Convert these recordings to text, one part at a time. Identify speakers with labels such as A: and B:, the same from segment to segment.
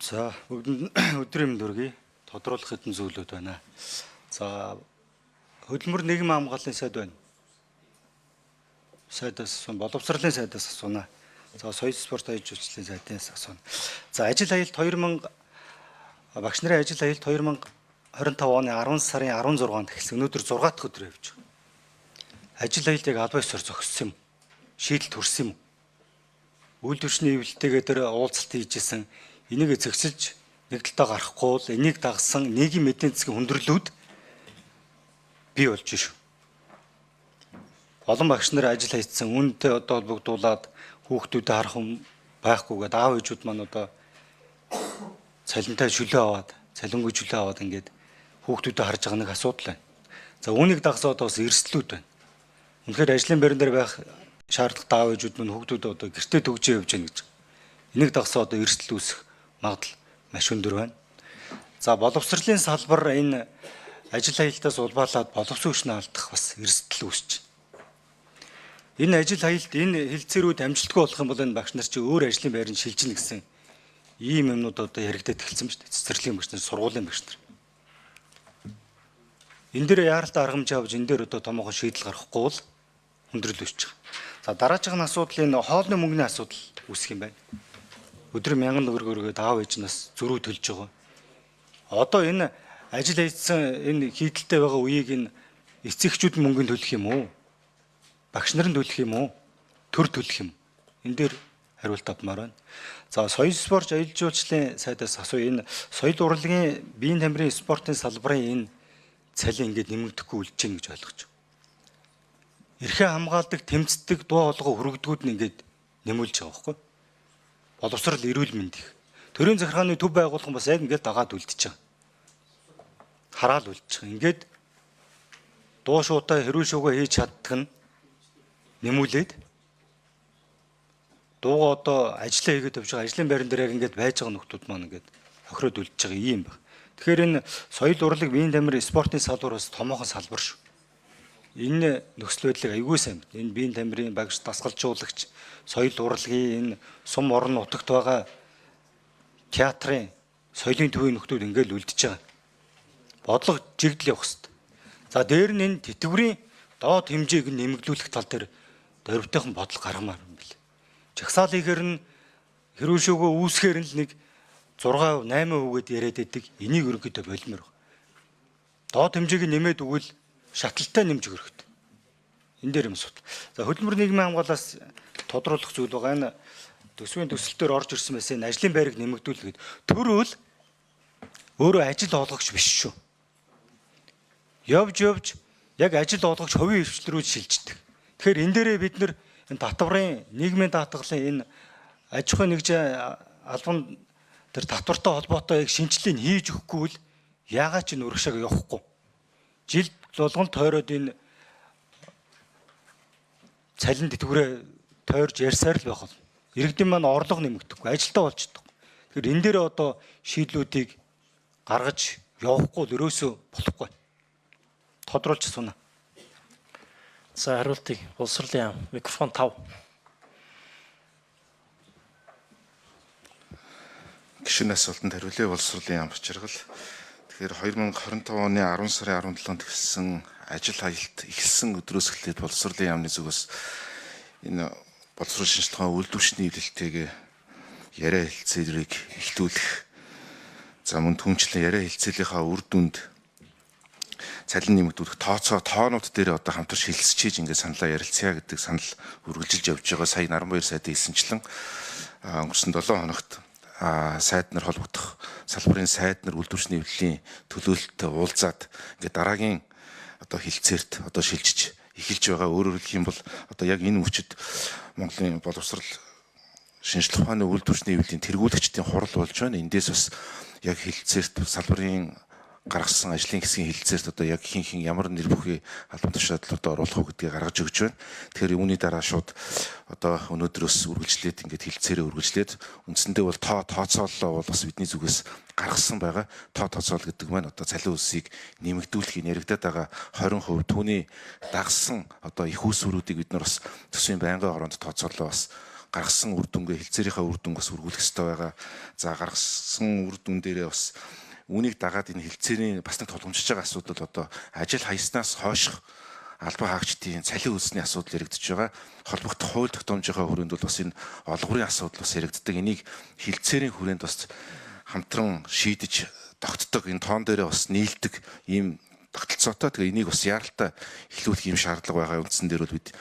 A: За, бүгдэнд өдрийн мэнд хүргэе. Тодруулах хэдэн зүйлүүд байна. За, хөдөлмөр нийгмийн хамгааллын сайд байна. Сайдаас асууна, боловсролын сайдаас асууна. За, соёл спорт аяж үйлчлэлийн сайдаас асууна. За, ажил хаялт 2000 багш нарын ажил хаялт 2025 оны 10 сарын 16-нд эхэлсэн. Өнөөдөр 6 дахь өдөр явж байгаа. Ажил хаялт яг албан ёсоор зогссон юм. Шийдэл төрсөн юм. Үйлдвэрчний эвлэлтэйгээ тэр уулзалт хийжсэн. Энийг зэгсэлж нэг талдаа гарахгүй бол энийг дагсан нийгмийн эдийн засгийн хүндрэлүүд бий болж шүү. Олон багш нар ажил хайцсан, үнэтэй одоо холбогдуулаад хүүхдүүдэд харах юм байхгүйгээд аав ээжүүд маань одоо цалинтай чөлөө аваад, цалингүй чөлөө аваад ингээд хүүхдүүдэд харж байгаа нэг асуудал байна. За, үүнийг дагсан одоо бас эрсдлүүд байна. Үнэхээр ажлын байран дээр байх шаардлагатай аав ээжүүд мань хүүхдүүдэд одоо гэртээ төгжиж явж гэнэ гэж. Энийг дагсан одоо эрсдэл үүсэх магадлал маш өндөр байна. За, боловсролын салбар энэ ажил хаялтаас улбаалаад боловсон хүчнээ алдах бас эрсдэл үүсэж байна. Энэ ажил хаялт, энэ хэлцээрүүд амжилтгүй болох юм бол энэ багш нар чи өөр ажлын байранд шилжинэ гэсэн ийм юмнууд одоо яригдаад эхэлсэн ба шүү дээ. Цэцэрлэгийн багш нар, сургуулийн багш нар. Энэ дээр яаралтай арга хэмжээ авч энэ дээр одоо томоохон шийдэл гаргахгүй бол хүндрэл үүсэж байгаа. За, дараачих нь асуудал энэ хоолны мөнгөний асуудал үүсэх юм байна. Өдөр 1000 төгрөг өргөөд аав ээж нас зөрүү төлж байгаа. Одоо энэ ажил хийсэн энэ хийдэлтэй байгаа үеийг энэ эцэг эхчүүд мөнгөнд төлөх юм уу? Багш нар нь төлөх юм уу? Төр төлөх юм. Энэ дээр хариулт авмаар байна. За, соёл спорт аялал жуулчлалын сайдаас асуу, энэ соёл урлагийн биеийн тамирын спортын салбарын энэ цалин ингээд нэмэгдэхгүй үлдэж гин гэж ойлгож байна. Эрхээ хамгаалдаг, тэмцдэг, дуу хоолойгоо хүргэдгүүд нь ингээд нэмүүлж байгаа байхгүй. Боловсрал, эрүүл мэнд их. Төрийн захиргааны төв байгууллага бас яг ингээд дагаад үлдэж байгаа. Хараал үлдэж байгаа. Ингээд дуу шуутай хэрүүл шуугаа хийж чаддаг нь нэмүүлээд дууга одоо ажиллаа хийгээд явж байгаа, ажлын байран дээр яг ингээд байж байгаа нөхдүүд маань ингээд хохироод үлдэж байгаа юм байна. Тэгэхээр энэ соёл урлаг биеийн тамир спортын салбар бас томоохон салбар шүү. Энэ нөхцөл байдлыг аягүй сайн мэднэ. Энэ биеийн тамирын багш, дасгалжуулагч, соёл урлагийн энэ сум орон нутагт байгаа театрын, соёлын төвийн нөхдүүд ингээд л үлдэж байгаа. Бодлого жигдэл явах хэрэгтэй. За, дээр нь энэ тэтгэврийн доод хэмжээг нэмэгдүүлэх тал дээр дөрвтойхон бодлого гаргамаар юм бэл. Жагсаал хийхээр нь хэрүүл шүүгөө үүсгэхээр нь л нэг 6%, 8% гээд яриад байдаг. Энийг ерөнхийдөө болмоор байна. Доод хэмжээг нэмээд өгвөл шатлалтай нэмж өгөх хэрэгтэй. Энэ дээр юм асуудал. За, хөдөлмөр нийгмийн хамгаалаас тодруулах зүйл байгаа. Энэ төсвийн төсөлтөөр орж ирсэн байсан энэ ажлын байрыг нэмэгдүүлэх гээд төрөөл өөрөө ажил олгогч биш шүү. Явж явж яг ажил олгогч хувийн хвшил рүү шилждэг. Тэгэхээр энэ дээрээ бид нэр энэ татварын нийгмийн даатгалын энэ аж ахуйн нэгжийн албан тэр татвартай холбоотой яг шинжилгээг хийж өгөхгүй бол яагаад ч энэ урагшааг явахгүй. Жил болгон тойроод энэ цалин тэтгэврээ тойрж ярьсаар л байх бол. Иргэдийн маань орлого нэмэгдэхгүй, ажилтаа болж чадахгүй. Тэгэхээр энэ дээр одоо шийдлүүдийг гаргаж явахгүй л ерөөсөө болохгүй. Тодруулж асууна.
B: За, хариултыг боловсролын яам, микрофон 5.
C: Гишүүн асуултанд хариулъя. Боловсролын яам Бачаргал. Тэгэхээр 2025 оны 10 сарын 17-нд эхэлсэн ажил хаялт эхэлсэн өдрөөс эхлээд боловсролын яамны зүгээс энэ боловсрол шинжилгээ ухааны үйлдвэрчний эвлэлтэйгээ яриа хэлцээлийг эхлүүлэх, за мөн түнчлэн яриа хэлцээлийнхаа үр дүнд цалин нэмэгдүүлэх тооцоо тоонууд дээр одоо хамтарч хэлцчихэж ингээд саналаа ярилцъя гэдэг санал үргэлжилж явж байгаа. Сая Наранбаяр сайдын хэлсэнчлэн өнгөрсөн 7 хоногт сайд нар холбогдох салбарын сайд нар үйлдвэрчний эвлэлийн төлөөлөлтөд уулзаад ингээд дараагийн одоо хэлцээрт одоо шилжиж эхэлж байгаа. Өөрөөр хэлэх юм бол одоо яг энэ мөчид Монголын боловсрал шинжлэх ухааны үйлдвэрчний эвлэлийн тэргуулэгчдийн хурал болж байна. Эндээс бас яг хэлцээрт салбарын гаргасан ажлын хэсгийн хэлцээрт одоо яг хин хин ямар нэр бүхий албан тушаалд одоо оруулах уу гэдгийг гаргаж өгч байна. Тэгэхээр үүний дараа шууд одоо өнөөдрөөс үргэлжлээд ингээд хэлцээрээ үргэлжлээд үндсэндээ бол тоо тооцооллоо бол бас бидний зүгээс гаргасан байгаа. Тоо тооцоол гэдэг маань одоо цалин өсийг нэмэгдүүлэхийг яригадаад байгаа 20% түүний дагсан одоо их усврүүдийг бид нар бас төсвийн байнгын хороонд тооцооллоо бас Гаргасан үр дүнгээ хэлцээрийнхаа үр дүнг бас өргүүлэх ёстой байгаа. За гаргасан үр дүн дээрээ бас үүнийг дагаад энэ хэлцээрийн бас нэг тулгамжиж байгаа асуудал одоо ажил хаяснаас хойших албан хаагчдын цалин хөлсний асуудал яригдж байгаа. Холбогдох хууль тогтоомжийнхоо хүрээнд бол бас энэ олгорын асуудал бас яригддаг. Энийг хэлцээрийн хүрээнд бас хамтран шийдэж тогтдог, энэ тоон дээрээ бас нийлдэг ийм тогтолцоотой. Тэгээ энийг бас яаралтай эхлүүлэх ийм шаардлага байгаа. Үндсэн дээр бол бид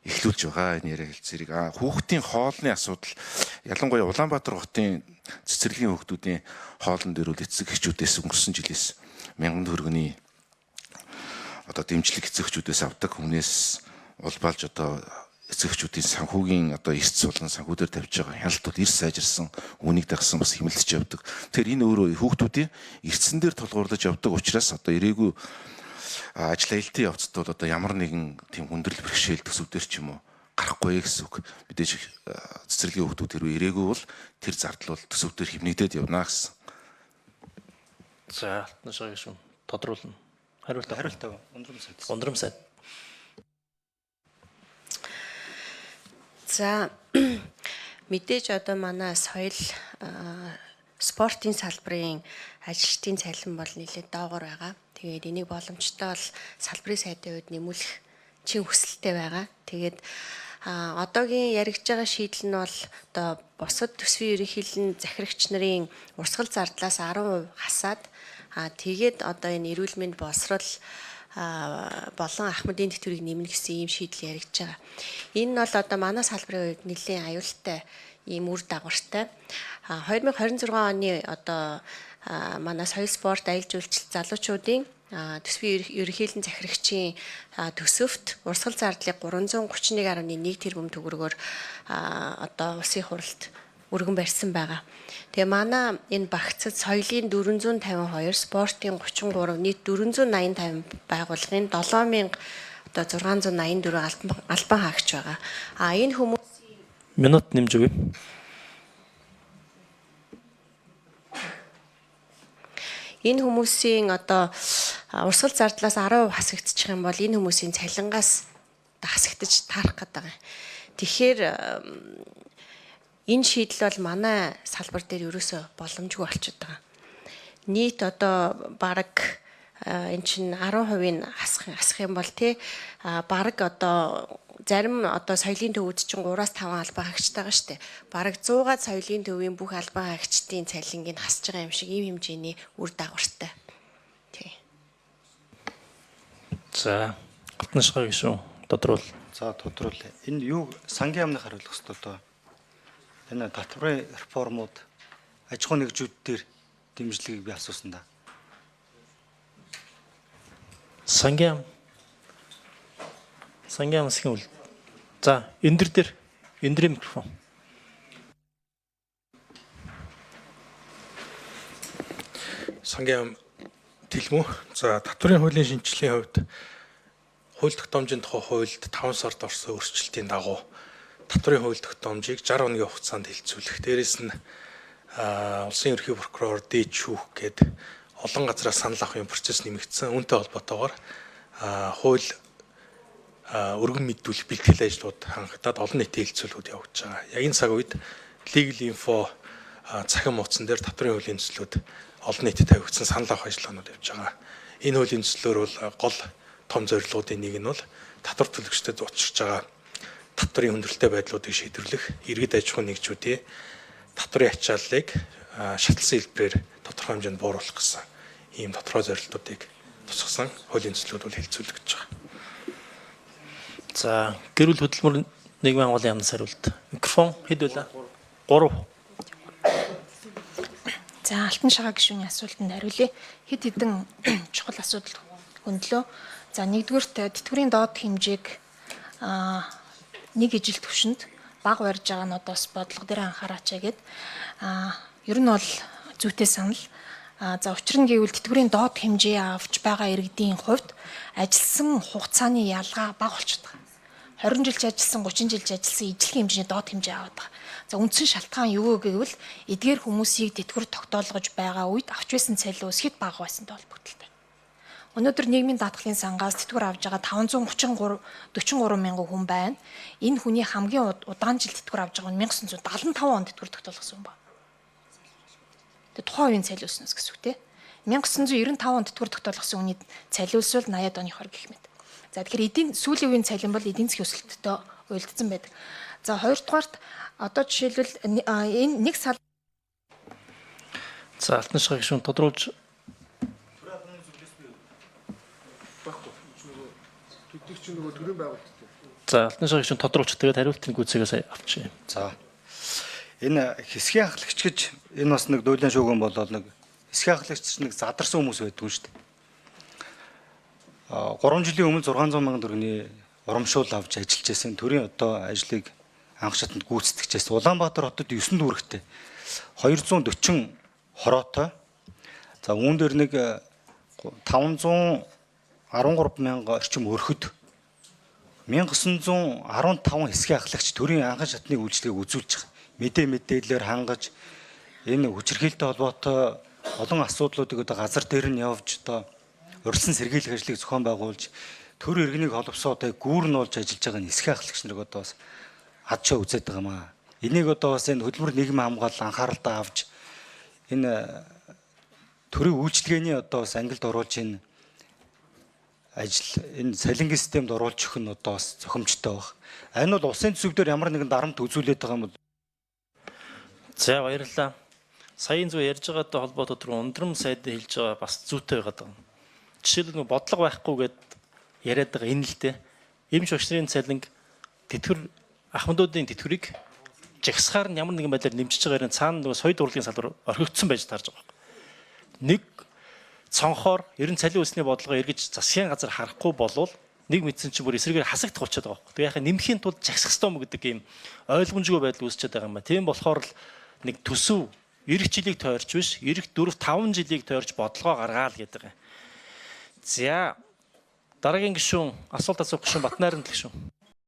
C: эхлүүлж байгаа энэ яриа хэлцээрийг. Хүүхдийн хоолны асуудал ялангуяа Улаанбаатар хотын цэцэрлэгийн хүүхдүүдийн хоолн дээр бол эцэг эхчүүдээс өнгөрсөн жилээс 1000 төгрөгийн одоо дэмжлэг эцэг эхчүүдээс авдаг. Хүнээс улбаалж одоо эцэг эхчүүдийн санхүүгийн одоо эрс болон санхүү дээр тавьж байгаа хяналт бол эрс сайжирсан, үүнийг дагсан бас хэмнэлтэж явдаг. Тэгэхээр энэ өөрөө хүүхдүүдийн эрсэн дээр тулгуурлаж явдаг учраас одоо ирээгүй ажил аялтын явцад бол одоо ямар нэгэн тийм хүндрэл бэрхшээл төсөв дээр ч юм уу гарахгүй гэсэн үг. Мэдээж цэцэрлэгийн хүүхдүүд хэрвээ ирээгүй бол тэр зардал бол төсөв дээр хэмнэгдээд явна гэсэн.
B: За, Алтан шагаа гишүүн тодруулна. Хариулт.
A: Хариулт Ундрам сайд.
B: Ундрам сайд.
D: За мэдээж одоо манай соёл спортын салбарын ажилчдын цалин бол нэлээд доогоор байгаа. Тэгээд энийг боломжтой бол салбарын сайдын хувьд нэмүүлэх чин хүсэлтэй байгаа. Тэгээд одоогийн яригдж байгаа шийдэл нь бол одоо бусад төсвийн ерөнхийлөн захирагч нарын урсгал зардлаас 10% хасаад тэгээд одоо энэ эрүүл мэнд боловсрол болон ахмадын тэтгэврийг нэмнэ гэсэн ийм шийдэл яригдж байгаа. Энэ нь бол одоо манай салбарын хувьд нэлээд аюултай ийм үр дагавартай. 2026 оны одоо манай соёл спорт аялал жуулчлалт залуучуудын төсвийн ерөнхийлөн захирагчийн төсөвт урсгал зардлыг 331.1 тэрбум төгрөгөөр одоо улсын хуралд өргөн барьсан байгаа. Тэгээ манай энэ багцад соёлын 452, спортын 33, нийт 485 байгууллагын 7000 одоо 684 албан хаагч байгаа. А энэ хүмүүс
B: минут нэмж өгье.
D: Энэ хүмүүсийн одоо урсгал зардлаас 10% хасагдчих юм бол энэ хүмүүсийн цалингаас хасагдаж таарах гэдэг юм. Тэгэхээр энэ шийдэл бол манай салбар дээр ерөөсөө боломжгүй болчиход байгаа. Нийт одоо бараг эн чинь 10%-ийг хасах юм бол тий бараг одоо зарим одоо соёлын төвүүд чинь 3-5 албан хаагчтай байгаа шүү дээ. Бараг 100-аад соёлын төвийн бүх албан хаагчдын цалингийг хасж байгаа юм шиг ийм хэмжээний үр дагавартай. Тий.
B: За, Алтан шагаа гишүүн тодруул.
A: За, тодруул. Энэ юу сангийн яамны хариулах ёстой одоо. Энэ татварын реформууд аж ахуйн нэгжүүд дээр дэмжлэгийг би асуусан да.
B: Сангийн яам засгийн үл. За, өндөр дээр өндрийн микрофон.
E: Сангийн яам Тэлмүү. За, татварын хуулийн шинжилгээний хувьд хууль тогтоомжийн тухай хуульд 5 сард орсон өөрчлөлтийн дагуу татварын хууль тогтоомжийг 60 хоногийн хугацаанд хэлцүүлэх. Дээрээс нь улсын ерөнхий прокурор дээд шүүх гээд олон газраас санал авах юм процесс нэмэгдсэн. Үүнтэй холбоотойгоор хууль өргөн мэдүүлэх бэлтгэл ажлууд хангагдаад олон нийтийн хэлцүүлгүүд явагдаж байгаа. Яг энэ цаг үед Legal Info цахим хуудсан дээр татварын хуулийн төслүүд олон нийтэд тавигдсан санал авах ажиллагаанууд явж байгаа. Энэ хуулийн төслөөр бол гол том зорилгоудын нэг нь бол татвар төлөгчдөд учирч байгаа татварын хүндрэлтэй байдлуудыг шийдвэрлэх, иргэд аж ахуйн нэгжүүдийн татварын ачааллыг шатлсан хэлбэрээр тодорхой хэмжээнд бууруулах гэсэн ийм тодорхой зорилтуудыг тусгасан хуулийн төслүүд бол хэлцүүлэгдэж байгаа.
B: За, гэр бүл хөдөлмөр нийгмийн агуулгын яамнаас хариулт. Микрофон хэд байлаа? 3.
F: За, Алтан шагаа гишүүний асуултанд хариулъя. Хэд хэдэн чухал асуудал хөндлөө. За, нэгдүгüрт тэтгэврийн доод хэмжээг нэг ижил төвшөнд бага барьж байгаа нь одоо бас бодлого дээр анхаараач гэд. Ер нь бол зүйтэй санал. За, учир нь гэвэл тэтгэврийн доод хэмжээ авч байгаа иргэдийн хувьд ажилласан хугацааны ялгаа бага болчиход байгаа. 20 жил ч ажилласан, 30 жил ч ажилласан ижил хэмжээний доод хэмжээ аваад байгаа. За, үндсэн шалтгаан юу вэ гэвэл эдгээр хүмүүсийг тэтгэвэр тогтоолгож байгаа үед авч байсан цалин өсөхөд бага байсантай холбогдолтой. Өнөөдөр нийгмийн даатгалын сангаас тэтгэвэр авж байгаа 533 43 мянган хүн байна. Энэ хүний хамгийн удаан жил тэтгэвэр авж байгаа нь 1975 онд тэтгэвэр тогтоолгосон хүн байна. Тэгээ тухайн үеийн цалиулснаас гэсэн үг те. 1995 онд тэтгэвэр тогтоолгосон хүний цалиулсвал 80-ад оны хор гэх мэт. За тэгэхээр эдийн сүүлийн үеийн цалин бол эдийн засгийн өсөлттэй уялдсан байдаг. За хоёрдугаарт одоо жишээлбэл энэ нэг сал
B: За Алтан шахаа гишүүн тодруулж
G: Тэдний чинь нөгөө төрийн байгууллагатай.
B: За Алтан шахаа гишүүн тодруулж тэгээд хариултын гүйцээгээс сая авчи.
A: За. Энэ хэсгийн ахлагч гэж энэ бас нэг дуулийн шүүгэн болоод нэг хэсгийн ахлагч нэг задарсан хүмүүс байдаг юм шүү дээ. А 3 жилийн өмнө 600 мянган төгрөгийн урамшуул авч ажиллаж байсан. Төрийн одоо ажлыг анх шатанд гүйцэтгэжээс Улаанбаатар хотод 9 дүүрэгтэй 240 хороотой. За үүн дээр нэг 513 мянга орчим өрхөд 1915 хэсгийн ахлагч төрийн анхан шатны үйлчлэгийг үзүүлж байгаа. Мэдээ мэдээлэлээр хангаж энэ хүчирхийлэлтэй холбоотой олон асуудлуудыг одоо газар дээр нь явж одоо урьдчилан сэргийлэх ажлыг зохион байгуулж төр иргэнийг холбосоо одоо гүүр нь болж ажиллаж байгаа энэ хэсгийн ахлагч нарыг одоо бас ад чаа үзээд байгаа маа. Энийг одоо бас энэ хөдөлмөр нийгмийн хамгаалал анхааралтай авч энэ төрийн үйлчилгээний одоо бас ангилд оруулж энэ ажил энэ салингийн системд оруулж өгөх нь одоо бас зохимжтой баг. Энэ бол улсын төсөв дээр ямар нэгэн дарамт үзүүлээд байгаа юм бол
B: За баярлалаа. Саяын зүг ярьж байгаатай холбоотой түр ундрам сайд хэлж байгаа бас зүйтэй байгаад байгаа. Жишээлбэл нэг бодлого байхгүй гэд яриад байгаа энэ л дээ. Эмч багш нарын цалинг тэтгэр ахмадуудын тэтгэврийг жагсахаар нь ямар нэгэн байдлаар нэмжиж байгаа юм цаана нөгөө соёл урлагийн салбар орхигдсон байж таарж байгаа юм. Нэг цонхоор ер нь цалин өсний бодлогоо эргэж засгийн газар харахгүй болвол нэг мэдсэн чинь бүр эсрэгээр хасагдах болчиход байгаа байхгүй. Тэгээ яхаа нэмхийн тулд жагсах ёстой юм гэдэг ийм ойлгомжгүй байдал үүсчихэд байгаа юм ба. Тийм болохоор л нэг төсөв эх жилийг тойрч биш, эх 4 5 жилийг тойрч бодлогоо гаргаал гэдэг юм. За дараагийн гишүүн асуулт асуух гишүүн Батнайран гишүүн.